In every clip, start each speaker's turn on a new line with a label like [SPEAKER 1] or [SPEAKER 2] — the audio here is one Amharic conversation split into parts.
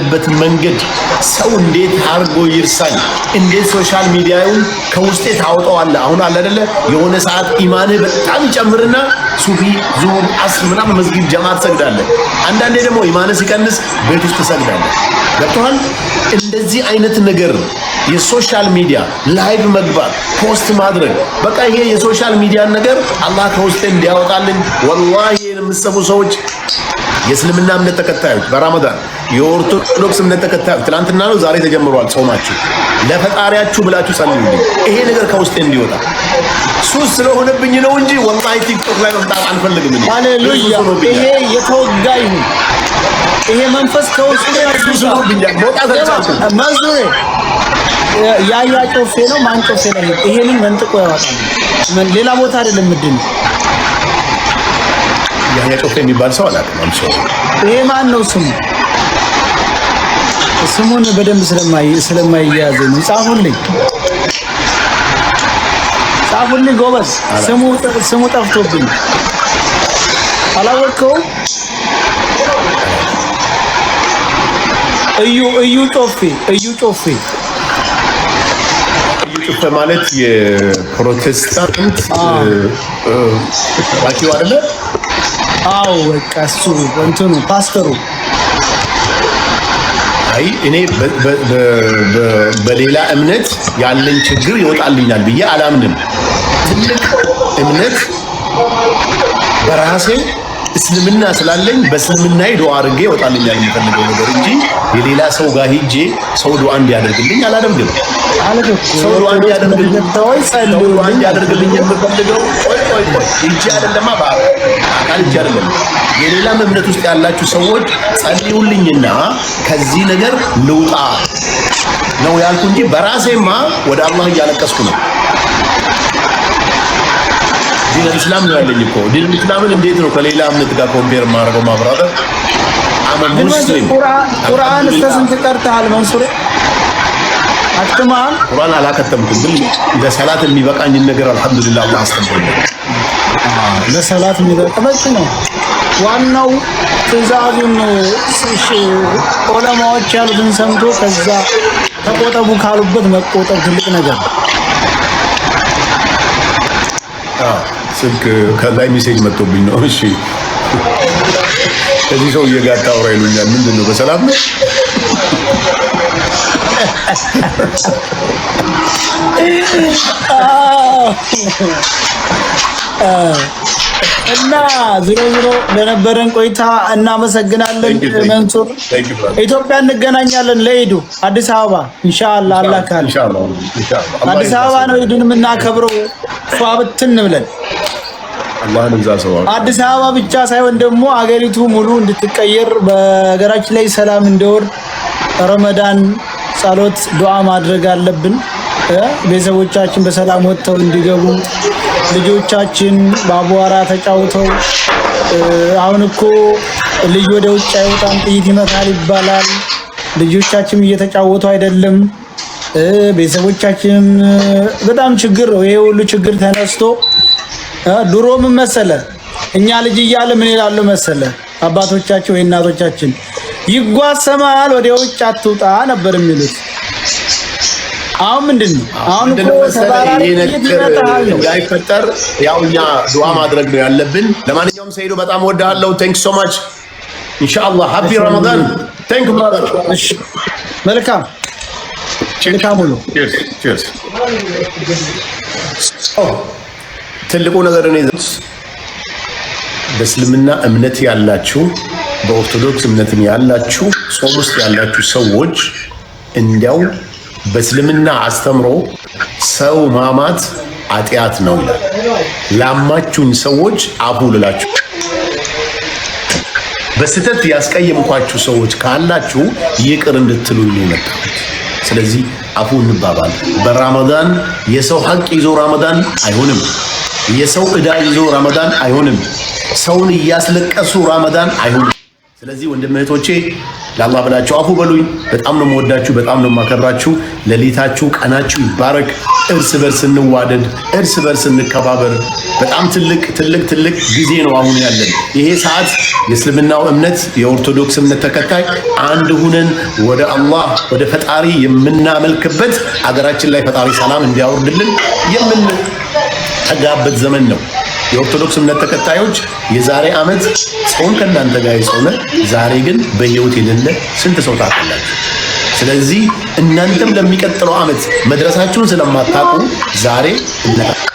[SPEAKER 1] በት መንገድ ሰው እንዴት አድርጎ ይርሳኝ? እንዴት social media ውን ከውስጤ ታወጣዋለህ? አሁን አለ አይደለ የሆነ ሰዓት ኢማንህ በጣም ይጨምርና ሱብሂ፣ ዙሁር፣ አስር ምናምን መስጊድ ጀማ ትሰግዳለህ። አንዳንዴ ደግሞ ኢማንህ ሲቀንስ ቤት ውስጥ ትሰግዳለህ። ገብቶሃል? እንደዚህ አይነት ነገር የ social media live መግባት፣ post ማድረግ፣ በቃ ይሄ የ social media ን ነገር አላህ ከውስጤ እንዲያወጣልኝ ወላሂ የምትሰሙ ሰዎች፣ የእስልምና እምነት ተከታዮች፣ በራመዳን የኦርቶዶክስ እምነት ተከታዮች፣ ትናንትና ነው ዛሬ ተጀምሯል ጾማችሁ። ለፈጣሪያችሁ ብላችሁ ጸልዩልኝ። ይሄ ነገር ከውስጤ እንዲወጣ። ሱስ ስለሆነብኝ ነው እንጂ ወላሂ ቲክቶክ ላይ መምጣት አልፈልግም። እኔ
[SPEAKER 2] ሃሌሉያ!
[SPEAKER 1] ሱስ ሆኖብኛል።
[SPEAKER 2] ይሄ የተወጋ ይሁን። ይሄ መንፈስ ከውስጥ
[SPEAKER 1] ሱስ ሆኖብኛል። መውጣት አልቻልኩም።
[SPEAKER 2] መንሱሬ፣ ያያ ጮፌ ነው፣ ማን ጮፌ ነው? ይሄንን መንጥቆ ያወጣል። ምን ሌላ ቦታ አይደለም። ምንድን ነው?
[SPEAKER 1] ያህያ ጮፌ የሚባል ሰው አላውቅም። I'm sorry።
[SPEAKER 2] ይሄ ማን ነው ስሙ? ስሙን በደንብ ስለማይያዝ ነው። ጻፉልኝ፣ ጻፉልኝ ጎበዝ። ስሙ ጠፍቶብኝ አላወቅከውም? እዩ ጮፌ፣ እዩ ጮፌ።
[SPEAKER 1] እዩ ጮፌ ማለት የፕሮቴስታንት ሰባኪው አይደለ?
[SPEAKER 2] አዎ በቃ እሱ እንትኑ ፓስተሩ።
[SPEAKER 1] አይ እኔ በሌላ እምነት ያለኝ ችግር ይወጣልኛል ብዬ አላምንም። ትልቅ እምነት በራሴ እስልምና ስላለኝ በእስልምናዬ ዱዓ አድርጌ ይወጣልኛል የምፈልገው ነገር እንጂ የሌላ ሰው ጋር ሂጄ ሰው ዱዓ እንዲያደርግልኝ አላደርግም።
[SPEAKER 2] አለች እኮ።
[SPEAKER 1] ሰው ዱዓ እንዲያደርግልኝ
[SPEAKER 2] ተከታዮች
[SPEAKER 1] ሰው ዱዓ
[SPEAKER 2] ጸልዩልኝ።
[SPEAKER 1] እንዲያደርግልኝ የምፈልገው፣ ቆይ ቆይ ቆይ፣ ሂጄ አይደለማ፣ በአካል ሂጄ አይደለም። የሌላም እምነት ውስጥ ያላችሁ ሰዎች ጸልዩልኝና ከዚህ ነገር ልውጣ ነው ያልኩ እንጂ በራሴማ ወደ አላህ እያለቀስኩ ነው። ዲን እስላም ነው ያለኝ እኮ። ዲን እስላምን እንዴት ነው ከሌላ እምነት ጋር compare የማደርገው? My brother, I'm a Muslim።
[SPEAKER 2] ቁርአን እስከ ስንት ቀርተሃል መንሱሬ? አክትመሃል?
[SPEAKER 1] ቁርአን አላከተምኩም፣ ግን ለሰላት የሚበቃኝን ነገር አልሐምዱሊላህ አላህ አስተምሮኛል።
[SPEAKER 2] ለሰላት የሚበቃ በቂ ነው። ዋናው ትዕዛዙን ዑለማዎች ያሉትን ሰምቶ ከዛ ተቆጠቡ ካሉበት መቆጠብ ትልቅ ነገር ነው።
[SPEAKER 1] ስልክ ከላይ message መጥቶብኝ ነው። እሺ ከዚህ ሰውዬ ጋር ታውራ ይሉኛል። ምንድን ነው፣ በሰላም ነው?
[SPEAKER 2] እና ዞሮ ዞሮ ለነበረን ቆይታ እናመሰግናለን መንሱር። ኢትዮጵያ እንገናኛለን ለኢዱ አዲስ አበባ ኢንሻአላህ። አላህ ካለ አዲስ አበባ ነው ኢዱን የምናከብረው ፏ ብትን ብለን። አዲስ አበባ ብቻ ሳይሆን ደግሞ አገሪቱ ሙሉ እንድትቀየር፣ በሀገራችን ላይ ሰላም እንዲወርድ ረመዳን ጸሎት፣ ዱዓ ማድረግ አለብን። ቤተሰቦቻችን በሰላም ወጥተው እንዲገቡ፣ ልጆቻችን በአቧራ ተጫውተው፣ አሁን እኮ ልጅ ወደ ውጭ አይወጣም ጥይት ይመታል ይባላል። ልጆቻችን እየተጫወቱ አይደለም። ቤተሰቦቻችን በጣም ችግር ነው። ይሄ ሁሉ ችግር ተነስቶ፣ ድሮ ምን መሰለ፣ እኛ ልጅ እያለ ምን ይላሉ መሰለ አባቶቻችን ወይ እናቶቻችን፣ ይጓሰማል ወደ ውጭ አትውጣ ነበር የሚሉት። አሁን ምንድን ነው? አሁን እኮ ተባራሪ ጥይት ይመታል ነው።
[SPEAKER 1] እንዳይፈጠር ያው እኛ ዱዓ ማድረግ ነው ያለብን። ለማንኛውም ሰይዶ በጣም ወድሃለሁ። Thank so much። ኢንሻአላህ happy Ramadan። Thank brother።
[SPEAKER 2] እሺ፣ መልካም መልካም ሁሉ።
[SPEAKER 1] Cheers። ትልቁ ነገር እኔ በእስልምና እምነት ያላችሁ፣ በኦርቶዶክስ እምነትም ያላችሁ፣ ጾም ውስጥ ያላችሁ ሰዎች፣ እንዲያው በእስልምና አስተምሮ ሰው ማማት ኃጢአት ነው ይላል። ላማችሁኝ ሰዎች አፉ ልላችሁ፣ በስህተት ያስቀየምኳችሁ ሰዎች ካላችሁ ይቅር እንድትሉኝ ነው የመጣሁት። ስለዚህ አፉ እንባባል። በራመዳን የሰው ሐቅ ይዞ ራመዳን አይሆንም። የሰው ዕዳ ይዞ ረመዳን አይሆንም። ሰውን እያስለቀሱ ረመዳን አይሆንም። ስለዚህ ወንድም እህቶቼ ለአላህ ብላችሁ አፉ በሉኝ። በጣም ነው የምወዳችሁ፣ በጣም ነው የማከብራችሁ። ሌሊታችሁ ቀናችሁ ይባረክ። እርስ በርስ እንዋደድ፣ እርስ በርስ እንከባበር። በጣም ትልቅ ትልቅ ትልቅ ጊዜ ነው አሁን ያለን። ይሄ ሰዓት የእስልምናው እምነት የኦርቶዶክስ እምነት ተከታይ አንድ ሁነን ወደ አላህ ወደ ፈጣሪ የምናመልክበት፣ አገራችን ላይ ፈጣሪ ሰላም እንዲያወርድልን የምንተጋበት ዘመን ነው። የኦርቶዶክስ እምነት ተከታዮች የዛሬ ዓመት ጾም ከእናንተ ጋር የጾመ ዛሬ ግን በህይወት የሌለ ስንት ሰው ታውቃላችሁ? ስለዚህ እናንተም ለሚቀጥለው ዓመት መድረሳችሁን ስለማታውቁ ዛሬ እምነታችሁ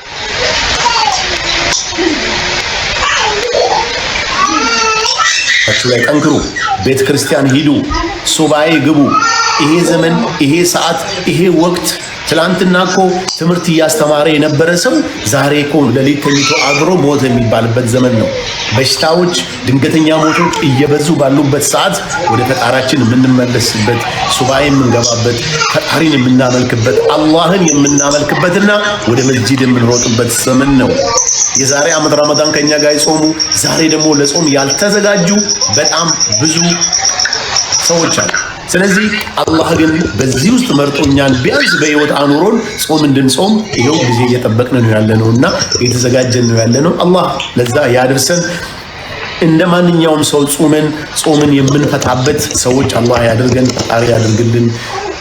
[SPEAKER 1] ላይ ጠንክሩ። ቤተ ክርስቲያን ሂዱ፣ ሱባኤ ግቡ። ይሄ ዘመን፣ ይሄ ሰዓት፣ ይሄ ወቅት፣ ትላንትና እኮ ትምህርት እያስተማረ የነበረ ሰው ዛሬ እኮ ሌሊት ተኝቶ አድሮ ሞት የሚባልበት ዘመን ነው። በሽታዎች፣ ድንገተኛ ሞቶች እየበዙ ባሉበት ሰዓት ወደ ፈጣሪያችን የምንመለስበት፣ ሱባኤ የምንገባበት፣ ፈጣሪን የምናመልክበት፣ አላህን የምናመልክበትና ወደ መስጂድ የምንሮጥበት ዘመን ነው። የዛሬ ዓመት ረመዳን ከኛ ጋር የጾሙ ዛሬ ደግሞ ለጾም ያልተዘጋጁ በጣም ብዙ ሰዎች አሉ። ስለዚህ አላህ ግን በዚህ ውስጥ መርጦኛል፣ ቢያንስ በህይወት አኑሮን ጾም እንድንጾም ይኸው ጊዜ እየጠበቅን ነው ያለነው እና እየተዘጋጀን ነው ያለነው። አላህ ለዛ ያድርሰን። እንደ ማንኛውም ሰው ጾመን ጾምን የምንፈታበት ሰዎች አላህ ያድርገን፣ ፈጣሪ ያድርግልን።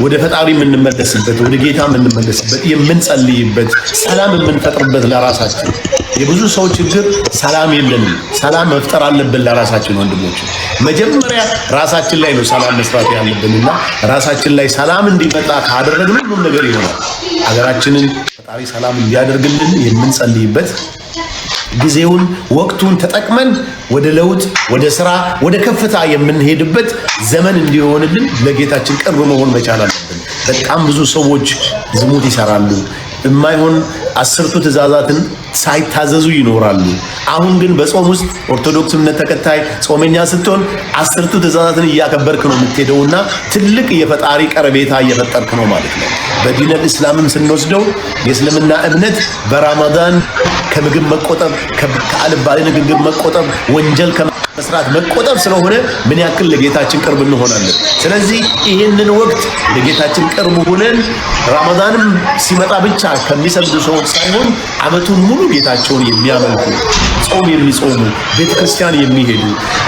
[SPEAKER 1] ወደ ፈጣሪ የምንመለስበት፣ ወደ ጌታ የምንመለስበት፣ የምንጸልይበት፣ ሰላም የምንፈጥርበት ለራሳችን። የብዙ ሰው ችግር ሰላም የለንም። ሰላም መፍጠር አለብን ለራሳችን ወንድሞች። መጀመሪያ ራሳችን ላይ ነው ሰላም መስራት ያለብንና ራሳችን ላይ ሰላም እንዲመጣ ካደረግን ሁሉም ነገር ይሆናል። ሀገራችንን ፈጣሪ ሰላም እንዲያደርግልን የምንጸልይበት ጊዜውን ወቅቱን ተጠቅመን ወደ ለውጥ፣ ወደ ስራ፣ ወደ ከፍታ የምንሄድበት ዘመን እንዲሆንልን ለጌታችን ቅርብ መሆን መቻል አለብን። በጣም ብዙ ሰዎች ዝሙት ይሰራሉ። የማይሆን አስርቱ ትእዛዛትን ሳይታዘዙ ይኖራሉ። አሁን ግን በጾም ውስጥ ኦርቶዶክስ እምነት ተከታይ ጾመኛ ስትሆን አስርቱ ትእዛዛትን እያከበርክ ነው የምትሄደውና ትልቅ የፈጣሪ ቀረቤታ እየፈጠርክ ነው ማለት ነው። በዲነል እስላምም ስንወስደው የእስልምና እምነት በራመዳን ከምግብ መቆጠብ፣ ከአልባሌ ንግግር መቆጠብ፣ ወንጀል መስራት መቆጠብ ስለሆነ ምን ያክል ለጌታችን ቅርብ እንሆናለን። ስለዚህ ይህንን ወቅት ለጌታችን ቅርብ ሆነን ረመዳንም ሲመጣ ብቻ ከሚሰግዱ ሰዎች ሳይሆን ዓመቱን ሙሉ ጌታቸውን የሚያመልኩ፣ ጾም የሚጾሙ፣ ቤተክርስቲያን የሚሄዱ፣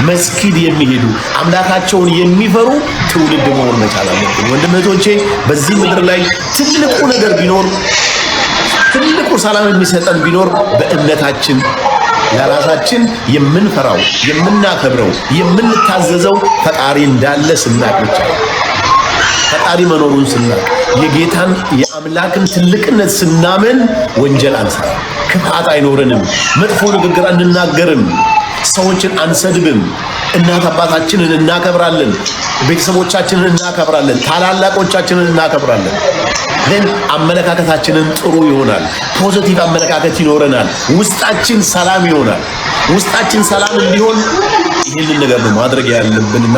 [SPEAKER 1] መስጊድ የሚሄዱ፣ አምላካቸውን የሚፈሩ ትውልድ መሆን መቻል አለብን። ወንድም እህቶቼ በዚህ ምድር ላይ ትልቁ ነገር ቢኖር፣ ትልቁ ሰላም የሚሰጠን ቢኖር በእምነታችን ለራሳችን የምንፈራው፣ የምናከብረው፣ የምንታዘዘው ፈጣሪ እንዳለ ስናቅ ብቻ። ፈጣሪ መኖሩን ስናቅ፣ የጌታን የአምላክን ትልቅነት ስናምን ወንጀል አንሰራም፣ ክፋት አይኖረንም፣ መጥፎ ንግግር አንናገርም፣ ሰዎችን አንሰድብም። እናት አባታችንን እናከብራለን፣ ቤተሰቦቻችንን እናከብራለን፣ ታላላቆቻችንን እናከብራለን። ግን አመለካከታችንን ጥሩ ይሆናል። Positive አመለካከት ይኖረናል። ውስጣችን ሰላም ይሆናል። ውስጣችን ሰላም እንዲሆን ይህንን ነገር ነው ማድረግ ያለብንና